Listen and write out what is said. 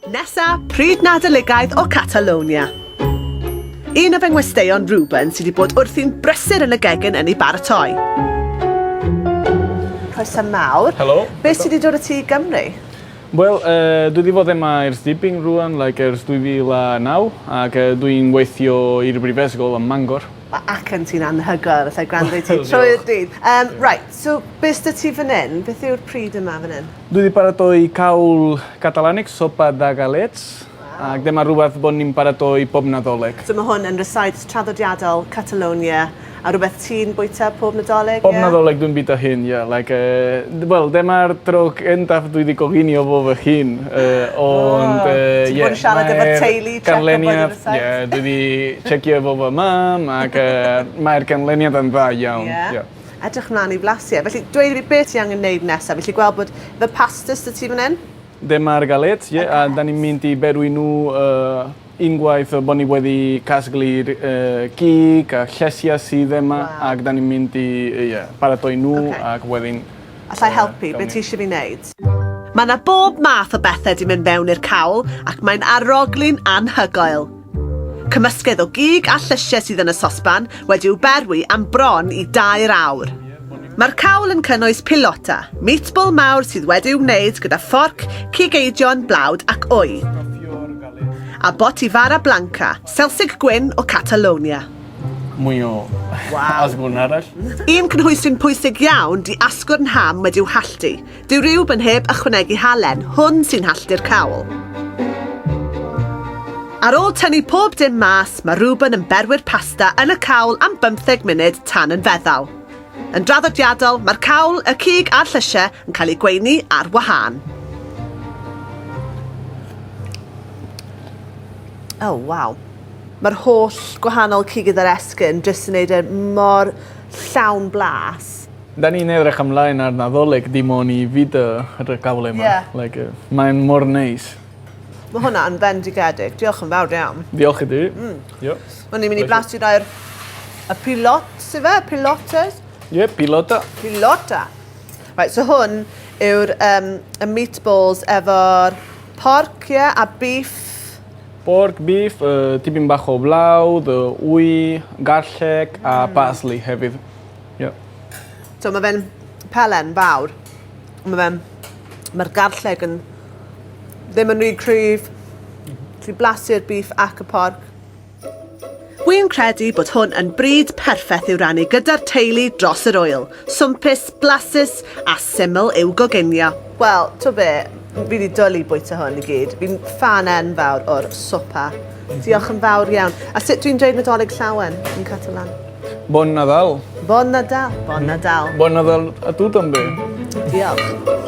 Nesa, pryd Nadoligaidd o Catalonia. Un o fy ngwesteion Ruben sydd wedi bod wrthi'n brysur yn y gegin yn ei baratoi. Croeso mawr. Helo. Beth sydd wedi dod â ti i Gymru? Wel, uh, dwi wedi bod yma ers dipyn rwan, like ers 2009, ac uh, dwi'n weithio i'r Brifysgol ym Mangor. Mae acen ti'n anhygoel, allai gwrando i ti trwy'r dydd. Um, right, so beth sydd ti fan hyn? Beth yw'r pryd yma fan hyn? Dwi 'di paratoi cawl Catalaneg, sopa de galets, ac dyma rhywbeth bod ni'n paratoi pob Nadolig. So mae hwn yn rysáit traddodiadol Catalonia a rhywbeth ti'n bwyta pob Nadolig, ie? Pob Nadolig dwi'n bwyta hyn, ie. Like, uh, wel, dyma'r tro cyntaf dwi 'di coginio fo fy hun, uh, ond... Oh, uh, Ti'n bod yn siarad efo'r teulu, checio bod y rysáit? Ie, dwi 'di checio efo fy mam, ac uh, mae'r canlyniad yn dda iawn. Ie? Yeah. Edrych mlaen i flasu e. Felly, dweud i fi beth ti angen neud nesa. Felly gweld bod fy pastas 'da ti fan 'yn? Dyma'r galets, ie, a 'dan ni'n mynd i berwi nhw uh, unwaith bod ni wedi casglu'r uh, cig a llesiau sydd yma, Wow. ac 'dan ni'n mynd i ie, paratoi nhw Ocê. ac wedyn Alla i helpu? Be ti eisiau fi wneud? Mae 'na bob math o bethau 'di mynd mewn i'r cawl ac mae'n arogli'n anhygoel. Cymysgedd o gig a llysiau sydd yn y sosban, wedi'w berwi am bron i dair awr. Mae'r cawl yn cynnwys pilota, meatball mawr sydd wedi'w wneud gyda fforc, cig eidion, blawd ac wy. A botivara blanca, selsig gwyn o Catalonia. Mwy o asgwrn arall. Un cynhwysyn pwysig iawn 'di asgwrn ham wedi'w halltu. Dyw Reuben heb ychwanegu halen, hwn sy'n halltu'r cawl. Ar ôl tynnu pob dim mas, mae Reuben yn berwi'r pasta yn y cawl am bymtheg munud tan yn feddal. Yn draddodiadol, mae'r cawl, y cig a'r llysiau yn cael eu gweini ar wahân. Oh, waw. Mae'r holl gwahanol cigydd a'r esgyrn jyst yn neud e mor llawn blas. Da ni'n edrych ymlaen ar Nadolig dim ond i fyd y cawl yma. Ie. Like, mae'n mor neis. Mae hwnna yn fendigedig. Diolch yn fawr iawn. Diolch i ti. Mm. Ie. O'n i'n mynd i blasu rhai'r y pilots ife? Pilotes? Ie, yeah, pilota. Pilota. Right, so hwn yw'r um, y meatballs efo'r porc, ie, yeah, a beef. Pork, beef, uh, tipyn bach o blawd, uh, wy, garlleg a parsley hefyd. Ie. So ma' fe'n pelen fawr. Ma' fe'n... Ma'r garlleg yn ddim yn rhy cryf. Ti'n blasu'r beef ac y porc. Wi'n credu bod hwn yn bryd perffeth i'w rannu gyda'r teulu dros yr ŵyl. Swmpus, blasus a syml i'w goginio. Wel, t'o' be', fi 'di dwli bwyta hwn i gyd. Fi'n ffan enfawr o'r sopa. Diolch yn fawr iawn. A sut dwi'n dweud Nadolig Llawen yn Catalan? Bon Nadal. Bon Nadal. Bon Nadal. Bon Nadal a tu també. Diolch.